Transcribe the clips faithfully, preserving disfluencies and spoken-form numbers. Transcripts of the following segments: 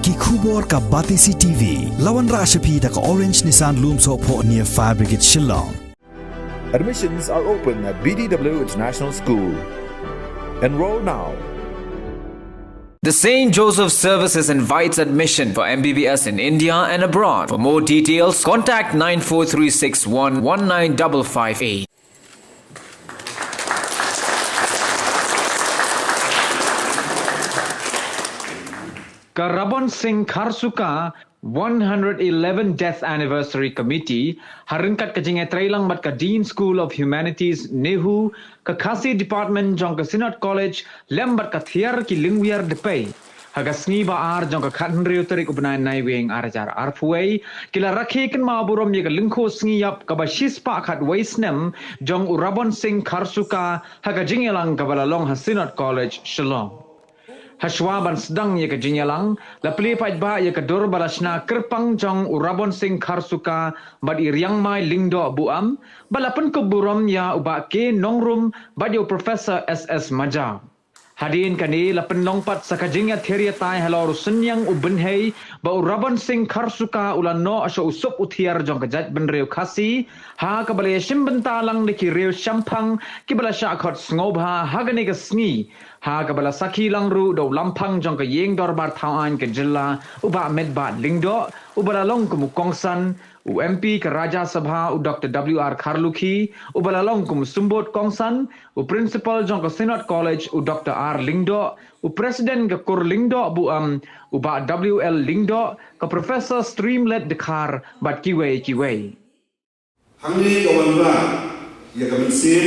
Ki khubor ka Batesi T V. La wanrah sha phi da ka Orange Nissan Lumsohphoh near Fire Brigade Shillong. Admissions are open at B D W International School. Enroll now. The Saint Joseph Services invites admission for M B B S in India and abroad. For more details, contact nine four three six one one nine double five eight. Ka Rabon Singh Kharsuka one hundred eleven Death Anniversary Committee, ha ryngkat ka jingïatreilang bad ka Dean School of Humanities, NEHU, ka Khasi Department jong ka Synod College, lem bad ka Thiar ki Lyngwiar Dpei, ha ka sngi ba ar jong ka khathynriew tarik u bnai Naiwieng ar hajar arphew wei, ki la rakhe kynmaw burom ïa ka lyngkhuh sngi ïap kaba shispah khatwei snem jong u Rabon Singh Kharsuka, ha ka jingïalang kaba la long ha Synod College, Shillong. Hashwa ban sdang ïa ka jingïalang, la plie paidbah ïa ka dur ba la shna kyrpang jong u Rabon Singh Kharsuka bad i Riangmai Lyngdoh Buam, bad la pynkup burom ïa u Bah K Nongrum bad ïa u Professor S S Majaw. Hadien kane la pynlong pat sa ka jingïathir ïatai halor u synñiang u bynhei ba u Rabon Singh Kharsuka u la noh sha u sup u thiar jong ka jaitbynriew Khasi, ha kaba la ïashim bynta lang da ki riew shemphang kiba la shah khot sngewbha ha kane ka sngi, ha kaba la sakhi lang ruh da u lamphang jong ka ïing dorbar thawaiñ ka jylla, u Bah Metbah Lyngdoh, uba la long kum u kongsan, u M P ka Rajya Sabha, u Doktor W R Kharlukhi, uba la long kum u symbud kongsan, u Principal jong ka Synod College, u Doktor R Lyngdoh, u President ka Kur Lyngdoh Buam, u Bah W L Lyngdoh, ka Professor Streamlet Dkhar, bad kiwei kiwei. Hangne ka wanrah ïa ka mynsiem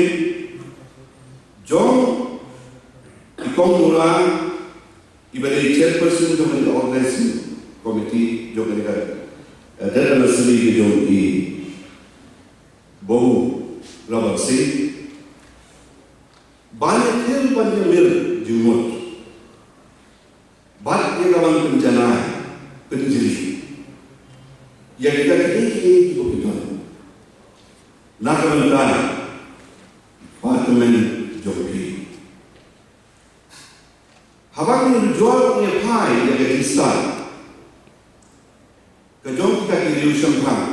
jong i Kong Mura, iba dei chairperson jong ka organizing committee jong ka, eh, death anniversary jong i Bah Rabon Singh. Ban ïathir ban ïamir jingmut. Bad ïa ka ban pynjanai, pynjri ïa kita kiei kiei kiba ki don na ka bynta department jong phi. Haba ngi ïa jur ngi ïa phai ïa ka jingstad ka jong kita ki riew shemphang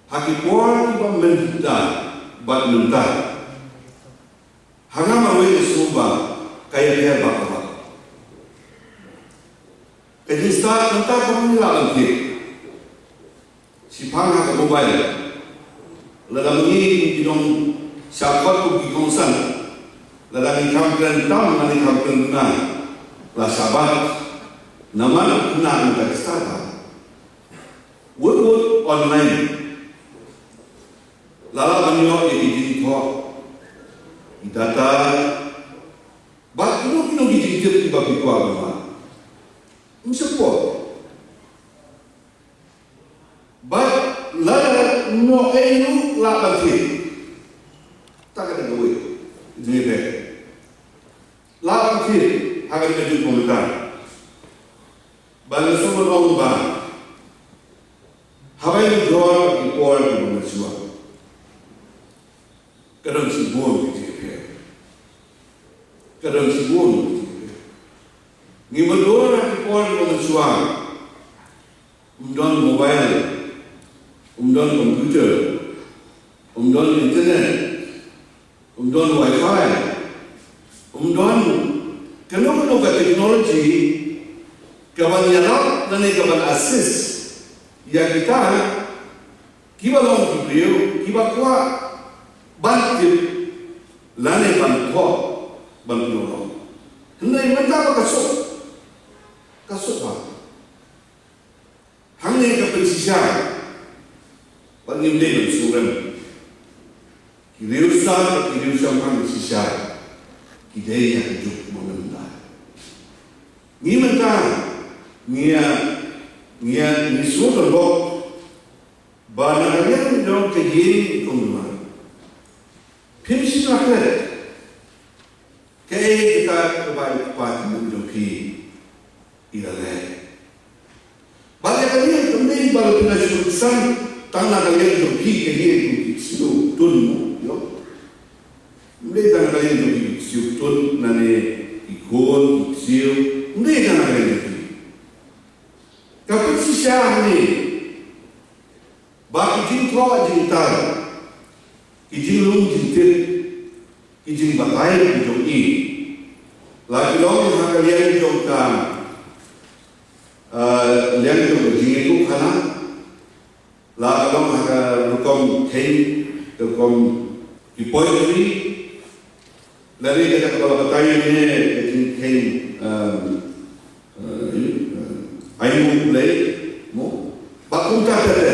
ha ki por kiba mynta bad mynta, ha nga marwei nga sngew ba ka ïapher bha bha. Ka jingstad mynta ka bym lah ban thied. Shiphang ha ka mobile. Lada ngi ki nongshah khot kum ki kongsan, lada ngi kham kren tam, lada ngi kham kren duna, la shah bat. Namar kane ka stad ha. Wut wut online. La lah ban ïoh ïa ki jingthoh, ki data, bad kino kino ki jingtip kiba phi kwah ban wad. Ym shym pop. Bad lada ym ïoh ei ruh lah ban thied. Ta ka dei kawei ka jingïapher. Lah ban thied ha kane ka juk ba mynta. Bad nga sngewbha ban ong ba haba ngi ïa jur ki por kiba mynshuwa, ka don shibun ki jingïapher. Ka don shibun ki jingïapher. Ngi ïa jur ha ki por kiba mynshuwa, ym don mobile, ym don computer, ym don internet, ym don wifi, ym don kano kano ka technology kaban ïarap lane kaban assist ïa kita kiba long ki briew kiba kwah ban tip lane ban thoh ban pynurlong. Hynrei mynta ba ka suk, ka suk ba hangne ka pynshisha ba ngim dei ban sngewrem. Ki riewstad, ki riewshemphang shisha ki dei ïa ka juk ba mynta. Ngi mynta ngi ïa, ngi ïa, ngi sngewthuh bok ba na ka liang jong ka ïing jong u Blei phim shym la klet kaei kata kaba i kpa i jong phi i la leh. Bad ïa kane kam dei ba la pynlong shuh san tang na ka liang jong phi ka ïing jong phi ksiew tun mo, ïoh. Ym dei tang na ka liang jong phi ksiew tun, nane ki khun ksiew. Ym dei tang na ka liang jong phi. Sha hangne ba ki jingthoh jingtar, ki jinglong jingtip, ki jingbatai ki jong i la ki long ha ka liang jong ka, eh, liang jong ka jingïathuhkhana, la ka long ha ka rukom kheiñ, ka rukom ki poetry, lane kata kaba la batai ne ka jingkheiñ, um, uh, uh, ai mu lei mo. Ba kumta te te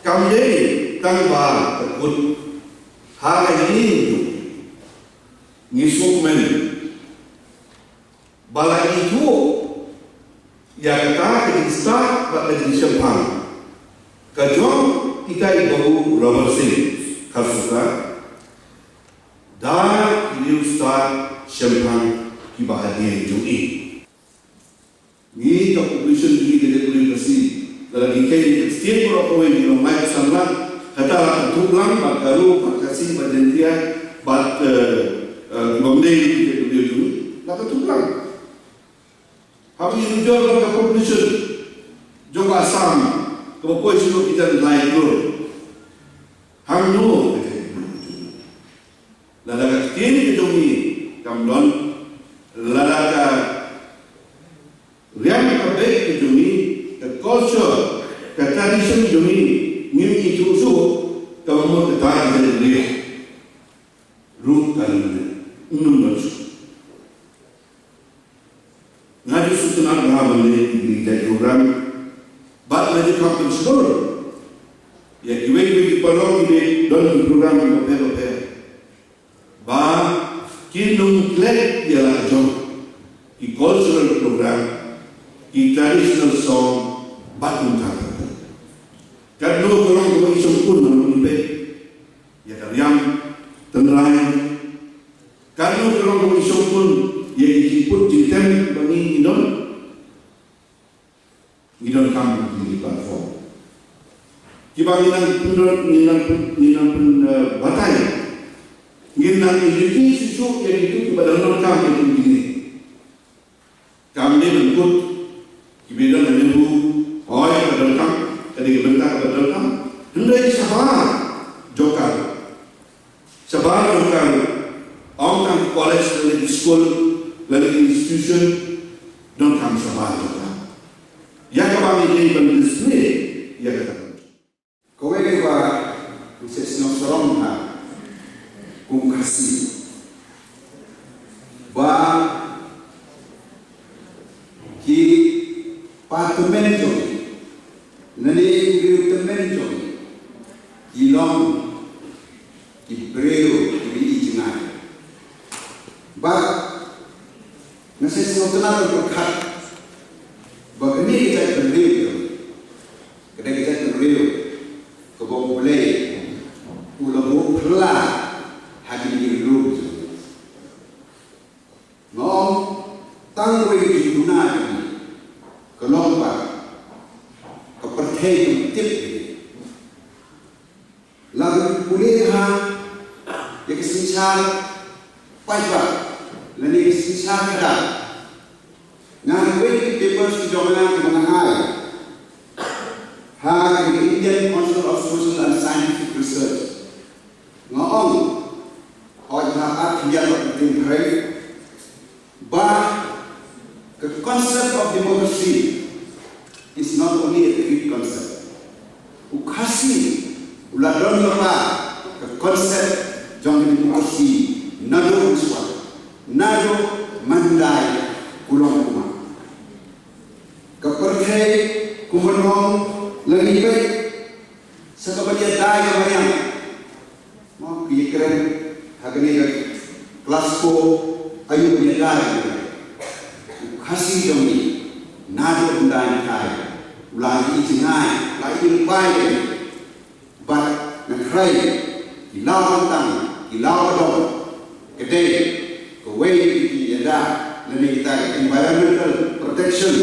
kam dei tang ba ka kut ha ka ïing jong ngi suk men. Ba la ithuh ïa kata ka jingstad bad ka jingshemphang ka jong ita i Babu Robert Singh Kharkhoda da ki riewstad shemphang kiba hadien jong i. Ngi ka population jong ngi ka jaitbynriew Khasi, lada ngi kheiñ ka ktien baroh kawei ngi long lai san lak, kata la ka thuklang bad Garo bad Khasi bad Jaiñtia bad, eh, eh, kiba ym dei ki jaitbynriew jong ngi, la ka thuklang. Haba ngi nujor bad ka population jong ka Assam kaba poi sha ki jan lai klur. Hangno ka jaitbynriew jong ngi? Lada ka ktien ka jong ngi kam don, lada ka riam ka beit ka jong ngi, ka culture, ka tradition jong ngi ngim ithuh shuh, kaba mut kata ka jaitbynriew ruh ka rim ne ym don shuh. Nga ju sngewtynnat bha ban leit ïa kine ki program bad nga ju kham pynshlur ïa kiwei kiwei ki paralok kiba don ki program kiba pher bapher ba kin ym klet ïa la ka jong ki cultural program, ki traditional song bad kumta kumta. Katno ka long kaba i shongkun na ngi peit ïa ka riam tynrai. Katno ka long kaba i shongkun ïa ki jingput jingtem ba ngi ngi don. Ngi donkam ïa ki platform kiba ngi nang pyndonkam, ngi nang pyn, ngi nang pyn, eh, batai. Ngi nang ïa ki shisha ïa ki kiba donkam ïa ki. Kam dei ban kut kiba don ha Nehru, hooid ka donkam, ka dei ka bynta kaba donkam. Hynrei shabar jong ka, shabar jong ka, ym tang ki college lane ki skul lane ki institution, donkam shabar jong ka ïa kaba ngi dei ban display ïa kata. Kawei kaba ngi sngewsarong ha kum Khasi ba ki pa tymmen jong ngi, lane ki briew tymmen jong ngi, ki long ki briew kiba i jngai. Bad nga sngewtynnat ban pyrkhat ba kane ka jaitbynriew, ka dei ka jaitbynriew kaba U Blei u la buh phylla ha kine ki briew. Nga ong tang kawei ka jingduna jong ngi ka long ba ka pyrthei kam tip ïa ngi. La ka pule ha ïa ka synshar paidbah lane ka synshar khadar. Nga ïohi ïa ki papers ki jong nga kiba nga ai ha ka Indian Council of Social and Scientific Research. Nga ong, hooid, ha article ba ka tin khrei ba ka concept of democracy is not only a Greek concept. U Khasi u la don lypa ka concept jong ka democracy naduh mynshwa, naduh mynhyndai kulong kumba. Ka pyrthei kumba long, la ngi peit sa kaba ïadei ka mariang. Mo, ki kren ha kane ka klas four, aïu ban ïada ïa u Khasi jong ngi naduh hyndai hyndai. U la i jngai, u la i lypa ïa ngi. Bad nga khrei ki law khamtam, ki law khamtam, ka dei kawei ki ïada lane kita environmental protection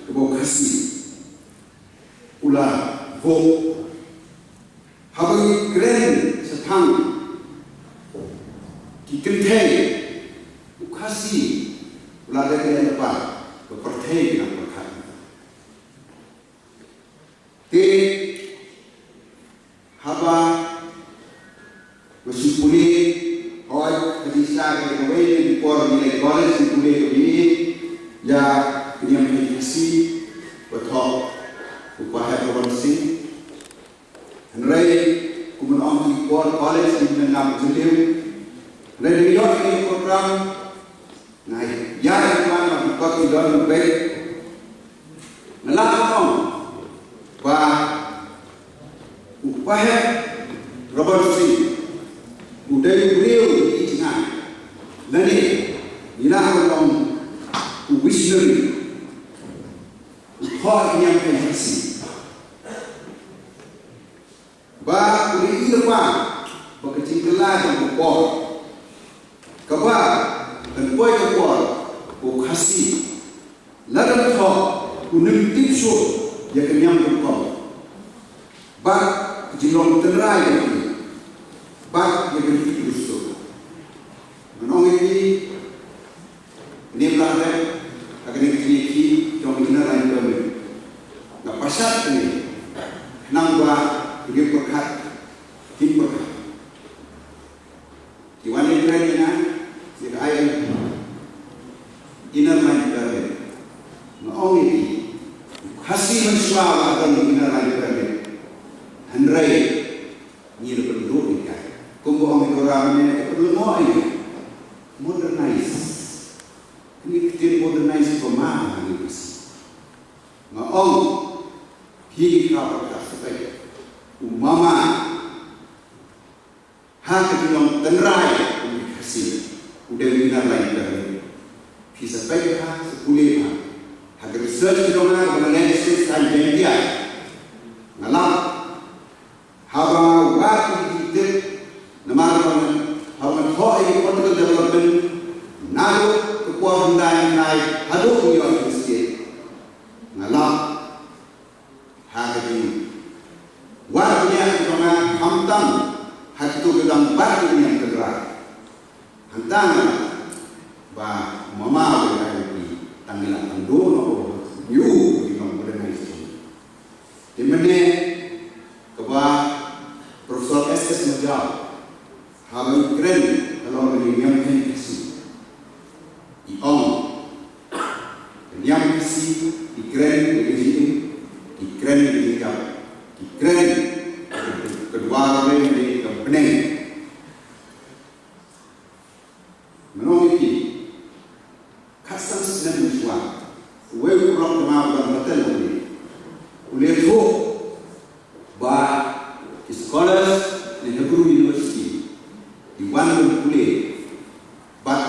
kaba u Khasi u la buh. Haba ngi kren shaphang ki kynthei, u Khasi u la dei ka lypa ba pyrthei ka nang pyrkhat. Ïa ka niam Khasi ba thoh u Pahep Robinson. Hynrei kumno ong ki por college ki nang ngam jylliew. Hynrei da ïoh ïa ki program ngai ïa ki plan ma ki kot ki don beit. Nga lah ong ba u Pahep Robinson u dei u briew ki jngai. Lane ngi lah ong u visionary. U thoh ïa ka niam Khasi. Ba u dei u lypa ba ka jingkylla jong ka por kaba kan poi ka por u Khasi lada thoh u nym tip shuh ïa ka niam rukom bad ka jinglong tynrai ïa ki bad ïa ka ri u suk. Ngan ong ïa ki Nim lah dep ha kane ka jingïakhih jong ka Inner Line Permit. Nga pyrshah kane khnang ba ki pyrkhat kin pyrkhat. Ki wan ïakren ïa nga ïa ka I L P, Inner Line Permit. Nga ong ïa ki, Khasi mynshuwa la don Inner Line Permit. Hynrei ngi la pynduh ïa ka. Kumba ong i Dora mynne, ka pynlyngngoh ïa ka. Modernize. Kane ka ktien modernize ka ma ha ngi Khasi. Nga ong phi ki khraw ka sa peit u mama ha ka jinglong tynrai u Khasi u dei u Inner Line Permit. Phi sa peit bha, sa pule bha ha ka research jong nga ba nga leh shisien sa India. Nga lap Haba nga wad ïa ki tip, namar ba nga, haba nga thoh ïa ki political development naduh ka por hyndai hyndai haduh ka ïoh ka state, nga lap ha ka jingwad bniah jong nga khamtam ha kito ki dang bat ki niam tynrai. Hangta nga lap ba mama u dei ka I L P tang ngi la tang duh noh, ïoh ki nong modernize. Te mynne kaba Professor S S Majaw haba i kren halor ka niam Khasi, i ong ka niam Khasi i kren ka jingim, i kren ka jingïap, i kren ka duwar ne ka bneng. Mynno ïa ki khatsan snem mynshuwa, uwei u paralok jong nga u dang batai lane u la ïathuh ba ki scholars na Hebrew University ki wan ban pule bad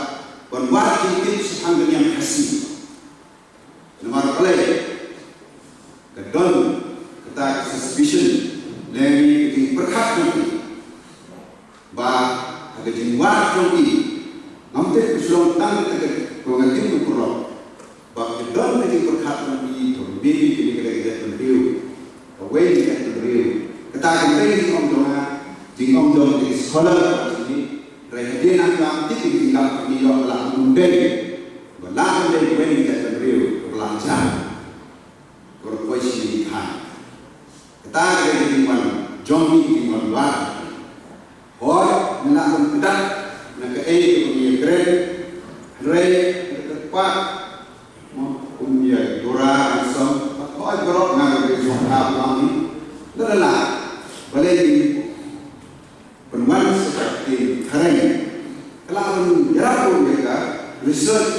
ban wad jingtip shaphang ka niam Khasi. Namar balei? Ka don kata ka suspicion lane ka jingpyrkhat jong ki ba ha ka jingwad jong ki, ngam tip ka shlong tang kata ka, ko nga tip u paralok, ba ka don ka jingpyrkhat jong ki ba maybe kane ka dei ka jaitbynriew, kawei ka jaitbynriew. Kata ka dei ka jingong jong nga, jingong jong ka scholar ka jong ngi. Hynrei hadien nangta ngam tip ka jinglap ka jong ngi, ïoh ka lah ban dei, ba lah ban dei kawei ka jaitbynriew kaba lah jan. Ka ruh poi sha ki thaiñ. Kata ka dei ka jingwan jong ngi, ka jingwan wad. Hooid, ngi lah ban kyndat na kaei kaba ngi ïakren. Hynrei nga kyrpad, mo, kum ïa Dora Ransom, bad hooid baroh nga ruh ka jingwan wad ngi. Lada lah, balei ngi pynwan sa ka ktien phareng. Ka lah ban ïarap ruh ïa ka research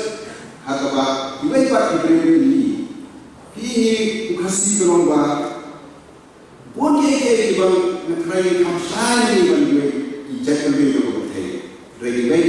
ha kaba kiwei pat ki briew ki ïohi. Phi ngi u Khasi ka long ba bun kiei kiei kiba nga tharai kham shai ngi ban ïohi ki jaitbynriew jong ka pyrthei. Hynrei kiwei